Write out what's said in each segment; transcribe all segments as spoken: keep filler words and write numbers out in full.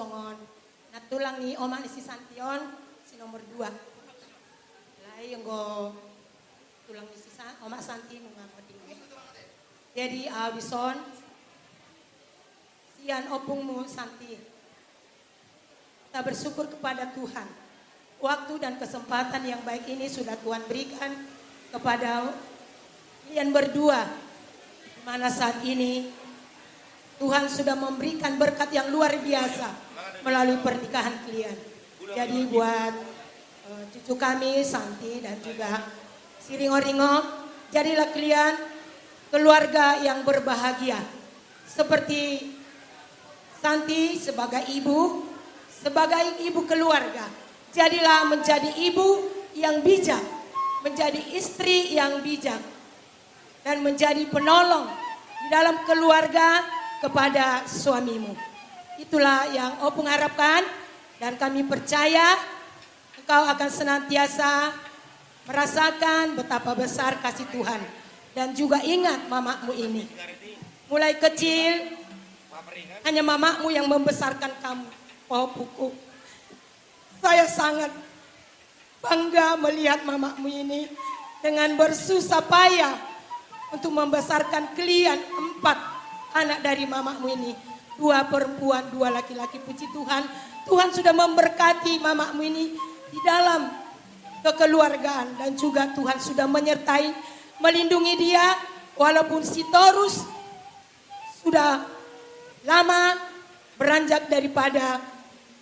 Songon nantulang ni omak ni si Santi on, si nomor dua. Alai anggo tulang ni si Sa-, omak Santi nunga mate. Jadi, ah, abis on, sian opungmu Santi. Kita bersyukur kepada Tuhan. Waktu dan kesempatan yang baik ini sudah Tuhan berikan kepada kalian berdua, di mana saat ini Tuhan sudah memberikan berkat yang luar biasa melalui pernikahan kalian. Jadi buat, eh, cucu kami, Santi, dan juga si Ringo-Ringo, jadilah kalian keluarga yang berbahagia. Seperti Santi sebagai ibu, sebagai ibu keluarga, jadilah menjadi ibu yang bijak, menjadi istri yang bijak, dan menjadi penolong di dalam keluarga kepada suamimu. Itulah yang opung harapkan, dan kami percaya engkau akan senantiasa merasakan betapa besar kasih Tuhan. Dan juga ingat mamakmu ini. Mulai kecil, hanya mamakmu yang membesarkan kamu, pahompuku. Saya sangat bangga melihat mamakmu ini dengan bersusah payah untuk membesarkan kalian empat anak dari mamakmu ini. Dua perempuan, dua laki-laki. Puji Tuhan, Tuhan sudah memberkati mamakmu ini di dalam kekeluargaan, dan juga Tuhan sudah menyertai, melindungi dia, walaupun Sitorus sudah lama beranjak daripada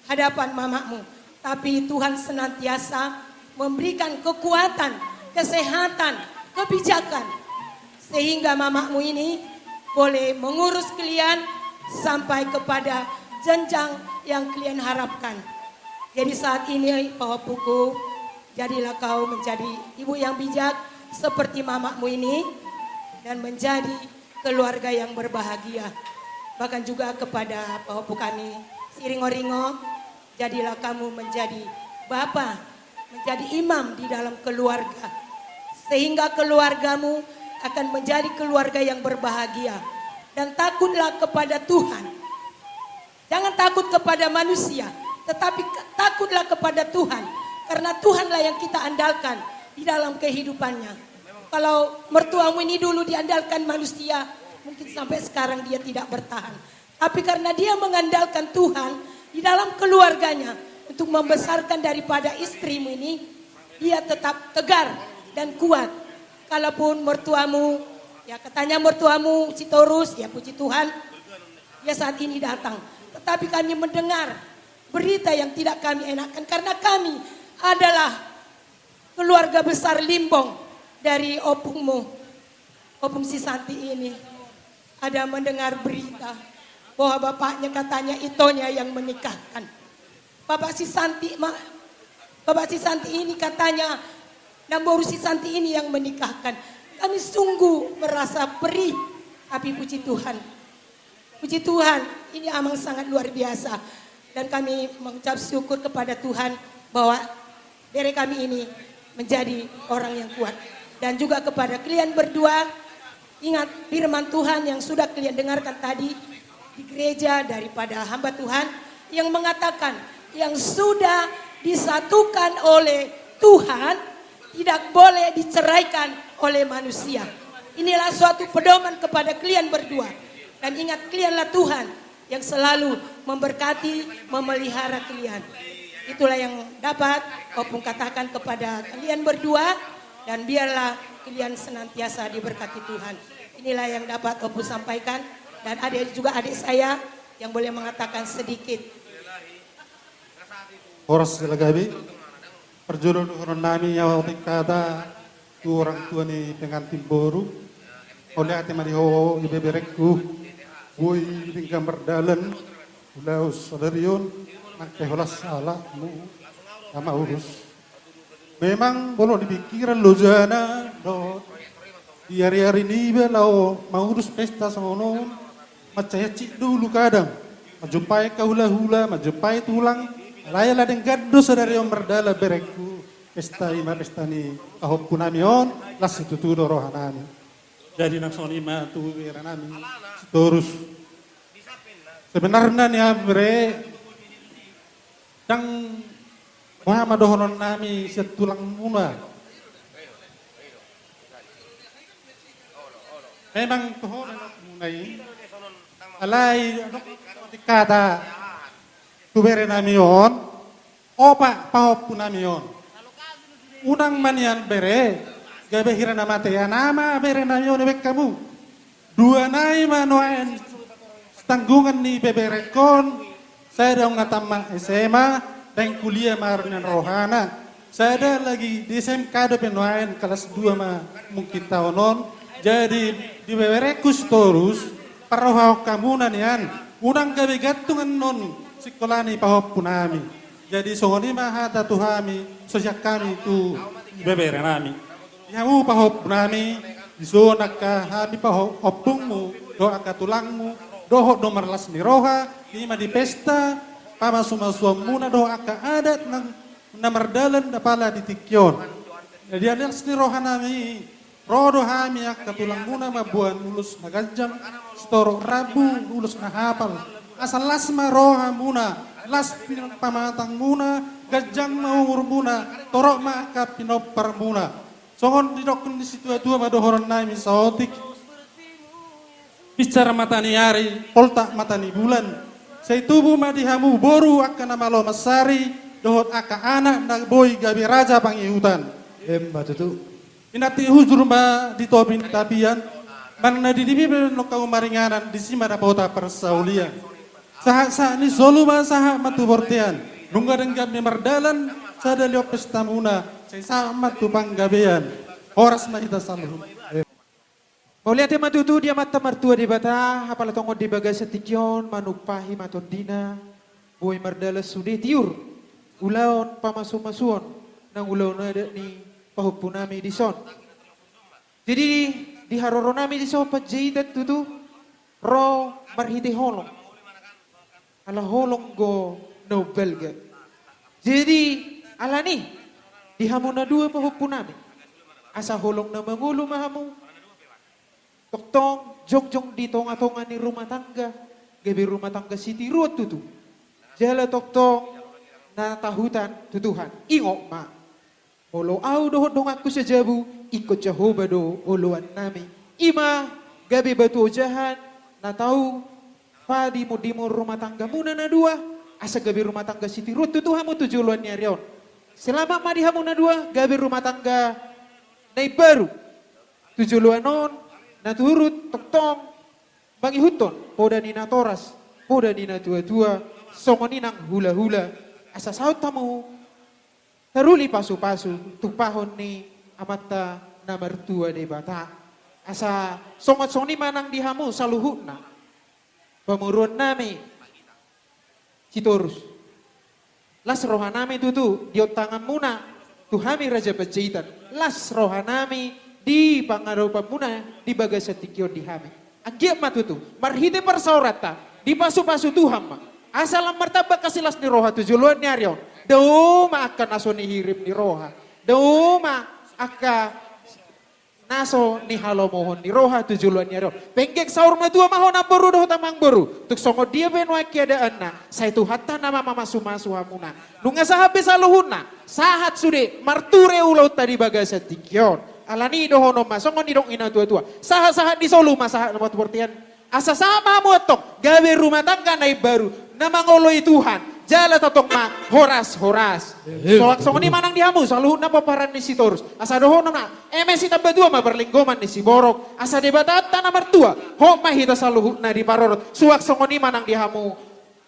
hadapan mamakmu. Tapi Tuhan senantiasa memberikan kekuatan, kesehatan, kebijakan, sehingga mamakmu ini boleh mengurus kalian sampai kepada jenjang yang kalian harapkan. Jadi saat ini, pahompuku, jadilah kau menjadi ibu yang bijak seperti mamakmu ini, dan menjadi keluarga yang berbahagia. Bahkan juga kepada pahompu kami, si Ringo-Ringo, jadilah kamu menjadi bapa, menjadi imam di dalam keluarga, sehingga keluargamu akan menjadi keluarga yang berbahagia. Dan takutlah kepada Tuhan. Jangan takut kepada manusia, tetapi ke-, takutlah kepada Tuhan, karena Tuhanlah yang kita andalkan di dalam kehidupannya. Kalau mertuamu ini dulu diandalkan manusia, mungkin sampai sekarang dia tidak bertahan. Tapi karena dia mengandalkan Tuhan di dalam keluarganya untuk membesarkan daripada istrimu ini, dia tetap tegar dan kuat. Kalaupun mertuamu, ya, katanya mertuamu Sitorus, ya, puji Tuhan, dia saat ini datang. Tetapi kami mendengar berita yang tidak kami enakan, karena kami adalah keluarga besar Limbong dari opungmu, opung si Santi ini. Ada mendengar berita bahwa bapaknya katanya itonya yang menikahkan. Bapak si Santi, ma-, bapak si Santi ini katanya, namboru si Santi ini yang menikahkan. Kami sungguh merasa perih, tapi puji Tuhan. Puji Tuhan, ini Amang sangat luar biasa. Dan kami mengucap syukur kepada Tuhan bahwa bere kami ini menjadi orang yang kuat. Dan juga kepada kalian berdua, ingat firman Tuhan yang sudah kalian dengarkan tadi di gereja daripada hamba Tuhan yang mengatakan, yang sudah disatukan oleh Tuhan tidak boleh diceraikan oleh manusia. Inilah suatu pedoman kepada kalian berdua. Dan ingat, kalianlah Tuhan yang selalu memberkati, memelihara kalian. Itulah yang dapat opung katakan kepada kalian berdua, dan biarlah kalian senantiasa diberkati Tuhan. Inilah yang dapat opung sampaikan, dan ada juga adik saya yang boleh mengatakan sedikit. Horas jala gabe. Parjolo dohonon nami nyawa otik kata tu orang tua ni pengantin boru. Mauliate ma di ho ibeberengku, boi denggan mardalan ulaon sadari on, nang pe holan sahalakmu na maurus. Memang molo di pikiran lojana dohot di ari-ari niba laho maurus pesta songon on, mansai hansit do ulu kadang, manjumpai angka hula-hula, manjumpai tulang. Alai ala denggan do sadari on mardalan berengku, pesta i ma pesta ni pahompu nami on, las situtu do roha nami. Jadi nang songon i ma tu bere nami Sitorus. Sebenarna nian bere, Ndang boha ma dohonon nami sian tulang muna. Memang toho memang muna i. Alai adong hata tu bere nami on, opat pahompu nami on. Unang ma nian bere, gabe hira na mate ia nama bere nami on, baen hamu. Dua nai ma nuaeng sitanggungan ni beberengkon, sada nunga tamat S M A, naeng kuliah ma nian rohana. Sada lagi di S M K dope nuaeng, kelas dua ma mungkin taon on. Jadi di beberengku Sitorus, parrohahon hamuna nian, unang gabe gantung annon sikola ni pahompu nami. Jadi songon i ma hata tu hami, so sian hami tu bebere nami. Di hamu pahompu nami, dison angka hami paho-, ompungmu, dohot angka tulangmu, dohot do marlas ni roha, i ma di pesta pamasumasuonmuna dohot angka adat nang na mardalan apala di tingki on. Jadi las ni roha nami, ro do hami angka tulangmuna mamboan ulos na ganjang, sitorop rambu, ulos na hapal. Asa las ma rohamuna, las pin-, pamatangmuna, ganjang ma umurmuna, torop ma angka pinomparmuna. Songon didok ni situatua ma dohonon nami saotik. Pinsar mata ni ari, poltak mata ni bulan. Sai tubu ma di hamu boru angka na malo mansari, dohot angka anak na boi gabe raja pangihutan. Emma tutu. Pinantik hujur ma di topi ni tapian, manang na di dipipi pe nunga humaringanan, disi ma dapotan parsaulian. Sahatsahat ni solu ma sahat ma tu bontean, nunga denggan be mardalan, sada liot pestamuna, sai sahat ma tu panggabean. Horas ma hita saluhut. Mauliate ma tutu di Amanta Martua Debata, apala tongon di bagasan tingki on manumpahi ma tondina, boi mardalan sude tiur ulaon pamasumasuon nang ulaon adat ni pahompu nami dison. Jadi di haroro nami dison Panjaitan tutu ro marhite holong. Ala holong do na umbalga. Jadi alani di hamu na dua pahompu nami, asa holong na mangolu ma hamu. Tongtong jongjong di tongatonga ni rumah tangga, gabe rumah tangga sitiruon tutu. Jala tongtong na tahutan tu Tuhan. Ingot ma, olo ahu dohot donganku sajabu, ingkon Jahowa do oloan nami. I ma gabe batu ojahan na tau padimundimun rumah tanggamuna na dua, asa gabe rumah tangga sitiruon tutu hamu tu joloan ni ari on. Selamat ma di hamu na dua gabe rumah tangga na imbaru. Tu joloan on, na turut tongtong mangihuthon poda ni natoras, poda ni natuatua, songon i nang hulahula, asa saut hamu taruli pasupasu tumpahon ni Amanta na martua Debata. Asa songon, songon i ma nang di hamu saluhutna pamoruon nami Sitorus. Las roha nami tutu di ontanganmuna tu hami Raja Panjaitan. Las roha nami di pangadopanmuna di bagasan tingki on di hami. Anggiat ma tutu marhite parsaoranta dipasupasu Tuhan ma, asa lam martamba hasilas ni roha tu joloan ni ari on. Dao ma angka na so nihirim ni roha, dao ma angka na so nihalomohon ni roha tu joloan ni ari on. Penggeng saur matua ma ho namboru dohot amangboru, tung songon dia pe nuaeng keadaanna, sai Tuhanta nama mamasumasu hamuna. Nunga sahat be saluhutna, sahat sude marture ulaonta di bagasan tingki on. Alani i dohonon ma songon nidok ni natuatua, sahatsahat ni solu ma sahat ma tu bontean. Asa sahat ma hamu antong gabe rumah tangga na imbaru, na mangoloi Tuhan, jala tongtong ma horashoras. Emma. Suang songon i ma nang di hamu saluhutna pomparan ni Sitorus. Asa dohonon ma, eme sitamba tua ma parlinggoman ni siborok. Asa Debatanta na martua, hot ma hita saluhutna diparorot. Suang songon i ma nang di hamu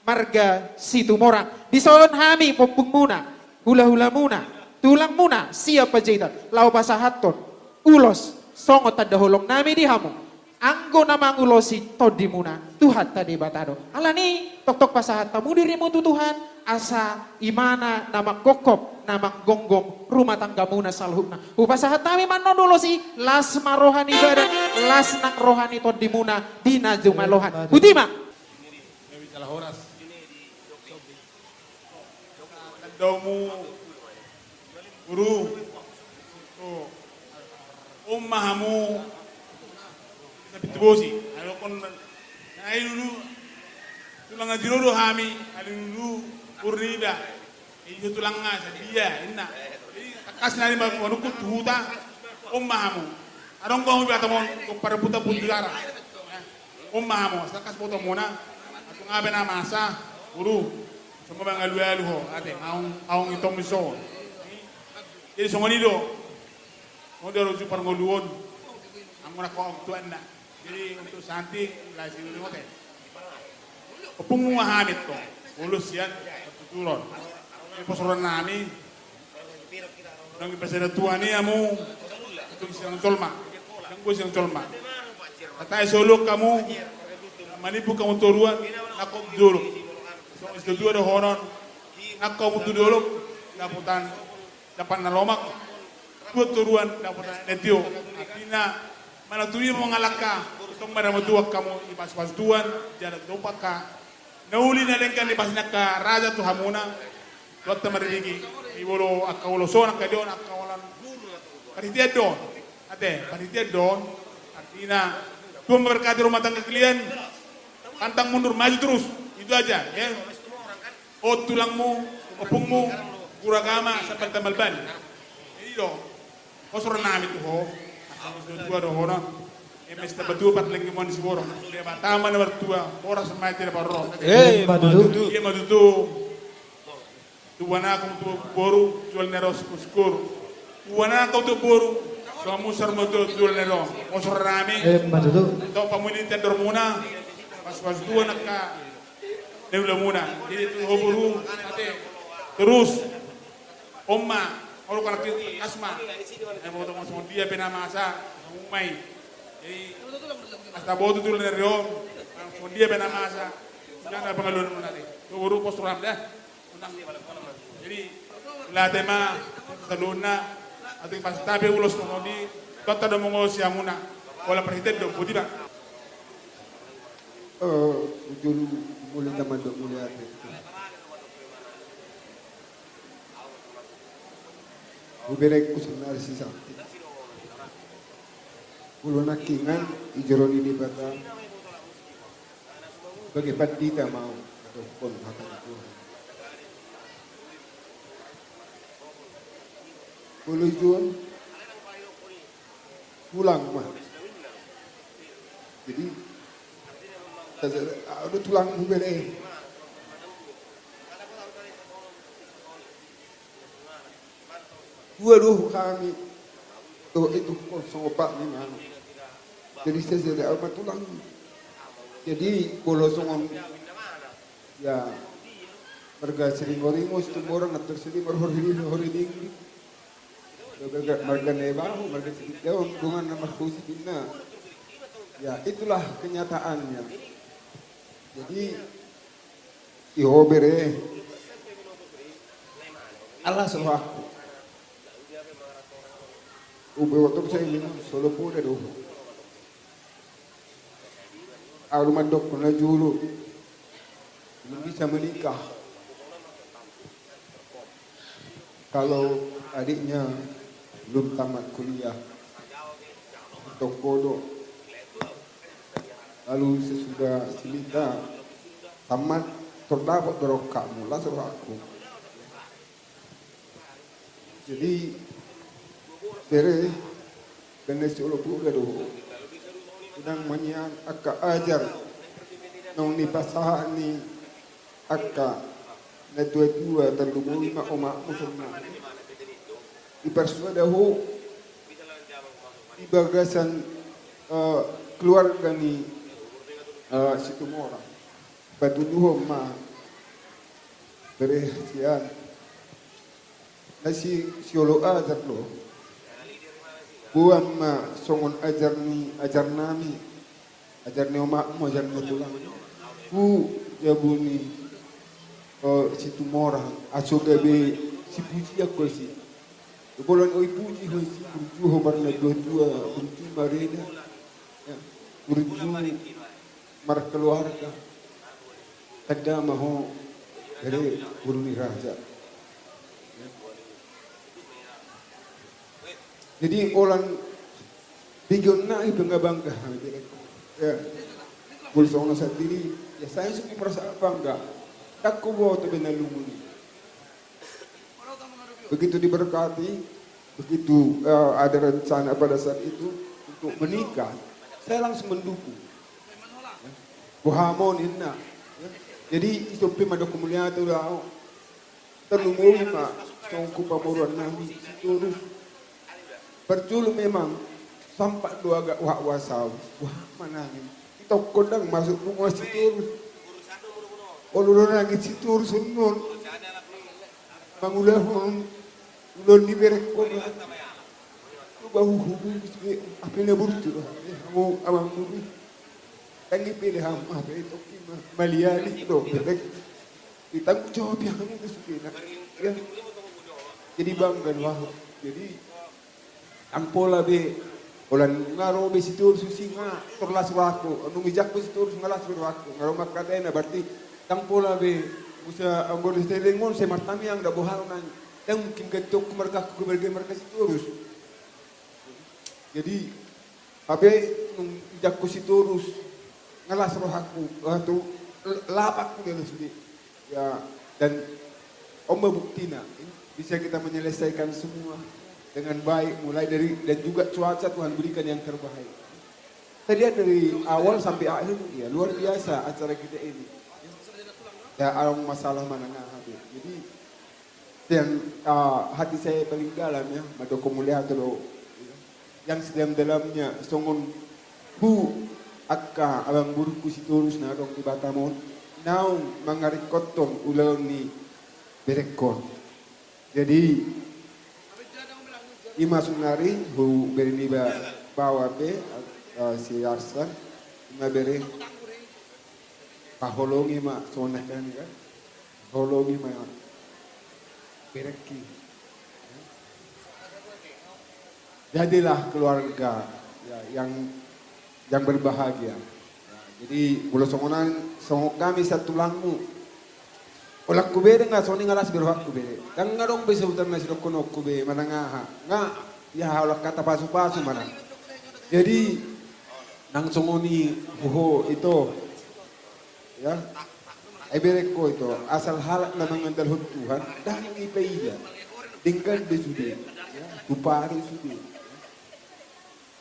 marga Situmorang. Dison hami ompungmuna, hulahulamuna, tulangmuna sian Panjaitan, laho pasahathon ulos songon tanda holong nami di hamu. Anggo na mangulosi tondimuna, Tuhanta Debata do. Alani i, tongtong pasahat hamu dirimu tu Tuhan, asa Ibana na manggokhop, na manggonggom rumah tanggamuna saluhutna. Hupasahat hami ma annon ulos i, las ma roha ni badan, las nang roha ni tondimuna di na jumalohan. Botima. Tandamu, guru, on ma hamu, na pintu bosi, adong on, na i dulu, tulang na jolo do hami, ali dulu, urni da. Ido tulang nga sadia inna. Jadi tangkas nari manungkun tu huta. On ma hamu. Adong do hamu biata mon kompar puta pun jutara. On ma hamu tangkas boto muna. Atung abe na masa. Guru. Songon mangalualu ho ate aung aung itom iso. Jadi songon i do. Songon dia roju parngoluon. Anggo na ko aung tuanna. Jadi untuk santi lai si lima teh. Ompungmu ma hami tong. Ulos sian partuturon. Jadi posoran nami. Nang ipasada tuan i hamu. Untuk sian jolma. Nang gue sian jolma. Kata i solo hamu. Manipu hamu toruan. Nakop dulu. Songon situa dohonon. Nakop tu dulu. Dapotan. Dapotan na lomak. Dua toruan dapotan na tio. Artina mana tu i mangalangka. Tong mana matuak hamu i pas-pas tuan. Jalan topak ka. Na uli na lengkan di pas ni angka raja tu hamuna. Tuan ta maribiki. Di bolo angka ulos on angka dion angka olan. Parhitean do on. Ate parhitean do on. Artina Tuhan memberkati rumah tangga kalian. Pantang mundur, maju terus. Itu aja ya. O tulangmu, ompungmu, guru agama, sampai tambal ban. Jadi do, posoran nami tu ho. Asa dua dohonon. Emes tamba tua parlenggemon siborok. Debata ma na martua, horas ma i tidak parro. Eh, ma tutu. Ia ma tutu. Tubuan ahu tu boru, jual nero skur-skur. Tubuan ahu tu boru, suamu sarmoto jual nero. Posoran nami. Eh, ma tutu. Tau pamuni tendor muna. Pas-pas tuan angka. Dia udah muna. Jadi tu ho boru ate. Terus. Oma, olo kana ki asma. Eh mau tong songon dia pe na masa. Umai. Jadi asta botu tu lene riom. Songon dia pe na masa. Udah na pangaluan muna ate. Tu boru pos ram dah. Unang. Jadi latema. Saluna. Ate pas tape ulos songon di. Kota do mongo siamuna. Wala parhiten do budi ba. Eh, ujulu mulai taman do mulai ate. Huberengku saonari si Santi. Olo nangkiningan i joro ni Debata. Sebagai pandita mau adokkon hata ni Tuhan. Olo ijon. Tulang ma. Jadi ahu do tulang hubere. Dua do hami. Dohot itu kosong opat lima. Jadi sesede ahu ma tulang. Jadi bolo songon ya marga Siringoringo Situmorang na tersedi marhori hori dinggi. Marga Nebahu, marga Sitindaon, dongan na marhusi inna. Ya, itulah kenyataannya. Jadi, i ho bere. Alas rohangku. Ube otor saya minum solo poda do. Ahu mandokkon na jolo. Belum bisa menikah. Kalau adiknya belum tamat kuliah. Toko do. Lalu sesudah Silita tamat terdapot dorong kamu las rohangku. Jadi bere bene si olo poda do. Unang mangian angka ajar naung nipasahat ni angka na tua-tua tarlumobi ma omakmu songon i. Diparsuada ho di bagasan eh, keluarga ni eh, Situmorang. Patuduhon ma bere sian na si siolo ajar do. Boan ma songon ajar ni ajar nami, ajar ni omakmu, ajar ni tulang tu jabu ni eh, Situmorang aso gabe sipujian ho si. Bolon oi puji ho si burju ho marna dua-dua burju mareda. Ya, burju markeluarga. Tanda ma ho bere boru ni raja. Jadi holan begeon na i bangga-bangga hami bere. Ya. Molo songon au sandiri ya saya suka merasa bangga. Ndang huboto be na lungun i. Begitu diberkati, begitu, eh, ada rencana pada saat itu untuk menikah, saya langsung mendukung. Boha ma on, ninna. Jadi, i pe mandok mauliate do ahu. Tarlumobi ma songon pamoruon nami Sitorus. Parjolo memang sampat do agak was-was ahu. Boha ma nangin. Itongkon ndang masuk punguan Sitorus. Olo do nangin Sitorus on. Mangulahon ulaon ni berengkon. Coba huhubungi sude, hape na burju do hape hamu amangboru. Ndang dipele hamu hape, itongki ma maliali do bereng. Ditanggung jawab hamu do sudena. Ya. Jadi bangga do ahu. Jadi ndang pola be, holan nga ro be Sitorus tusi nga tor las rohangku, dung dijangkon Sitorus nga las be rohangku, nga ro mangkataion, berarti ndang pola be. Muse anggo di seteleng on sai martamiang do boha nangin. Ndang mungkin gantianku margangku gabe marga Sitorus. Jadi hape dung dijangkon Sitorus nga las rohangku, ah, tu, lapangku do sude. Ya, dan on ma buktina, bisa kita menyelesaikan semua dengan baik, mulai dari, dan juga cuaca Tuhan berikan yang terbaik. Kita lihat dari awal sampai akhir, ya, luar biasa acara kita ini. Ya, adong masalah manang aha be. Jadi, sian, ah, hati saya paling dalam, ya, mandok mauliate do, yang sedalam-dalamnya, songon hu angka amangborungku Sitorus na adong di Batam on, naung mangaringkothon ulaon ni berengkon. Jadi, i ma saonari, hubere niba baoa pe, ah, si Arsan, i ma bere, haholongi ma, songon na kan, kan? Haholongi ma berengki. Jadilah keluarga, ya, yang, yang berbahagia. Ya, jadi, molo songon an, songon hami sian tulangmu, holan hubere nga songon i nga las be rohangku be. Ndang adong be sahuta na sidohononku be manang aha. Nga, ya, holan hata pasu-pasu ma na. Jadi, ndang songon i, huho, ito. Ya. Ai berengku ito, asal halak na mangandalhon Tuhan, ndang dipaida. Denggan do sude, ya, tu paru sude.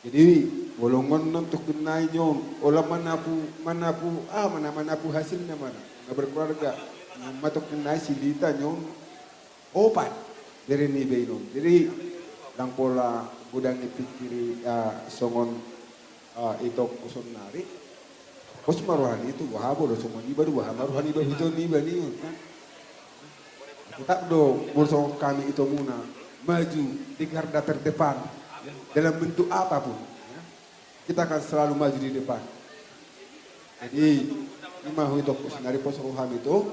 Jadi, molo songon on tongkin nai on, holan manapu, manapu, ah, mana, manapu hasilna ma na, na berkeluarga. Ima tongkin nai silita on. Opat, bere niba i on. Jadi, ndang pola godang dipikiri, ah, songon, ah, itongku saonari. Pos ma roha ni ito, boha, molo songon iba do, boha ma roha niba, ito niba ni on, kan? Tetap do, molo songon hami itomuna, maju di garda terdepan, dalam bentuk apapun, ya. Kita akan selalu maju di depan. Jadi, ima ho itongku saonari, pos roham ito,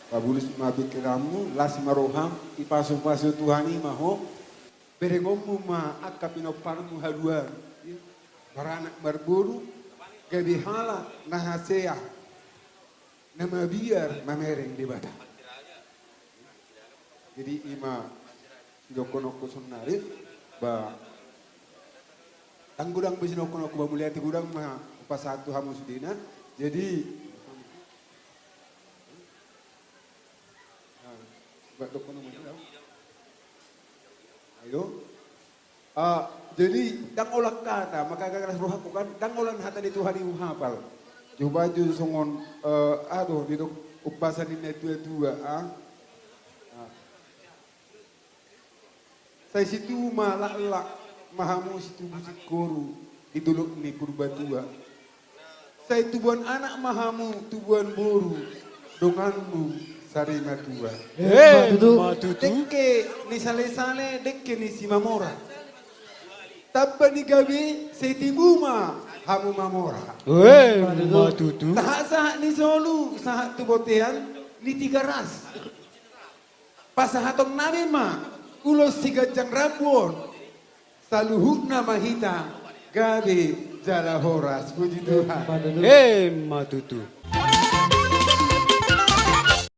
pabulus ma pikiranmu, las ma roham, dipasu-pasu Tuhan i ma ho, berengonmu ma angka pinomparmu haluaon, ya. Maranak marboru, gabe halak na hasea, na mabiar mamereng Debata. Jadi, ima sidohononku saonari, ba, ndang godang be sidohononku ba, mauliate godang ma hupasahat tu hamu sudena. Jadi, ah, ba, dohononmu ma. Ayo. Ah, jadi, ndang holan hata, maka gagas rohangku kan, ndang holan hata ni Tuhan i huhapal. Coba jo songon, eh, aha do, didok umpasa ni natua-tua, ah. Ah. Sai situbu ma laklak ma hamu situbu singkoru di dolok ni Purbatua. Sai tubuan anak ma hamu tubuan boru donganmu sari matua. Eh, ma tutu. Dengke ni sale-sale, dengke ni Simamora. Tamba ni gabe sai tibu ma hamu mamora. Eh, ma tutu. Sahat-sahat ni solu, sahat tu bontean ni Tigaras. Pasahatonnami ma ulos siganjang rambu on, saluhutna ma hita gabe jala horas. Puji Tuhan. Eh, ma tutu.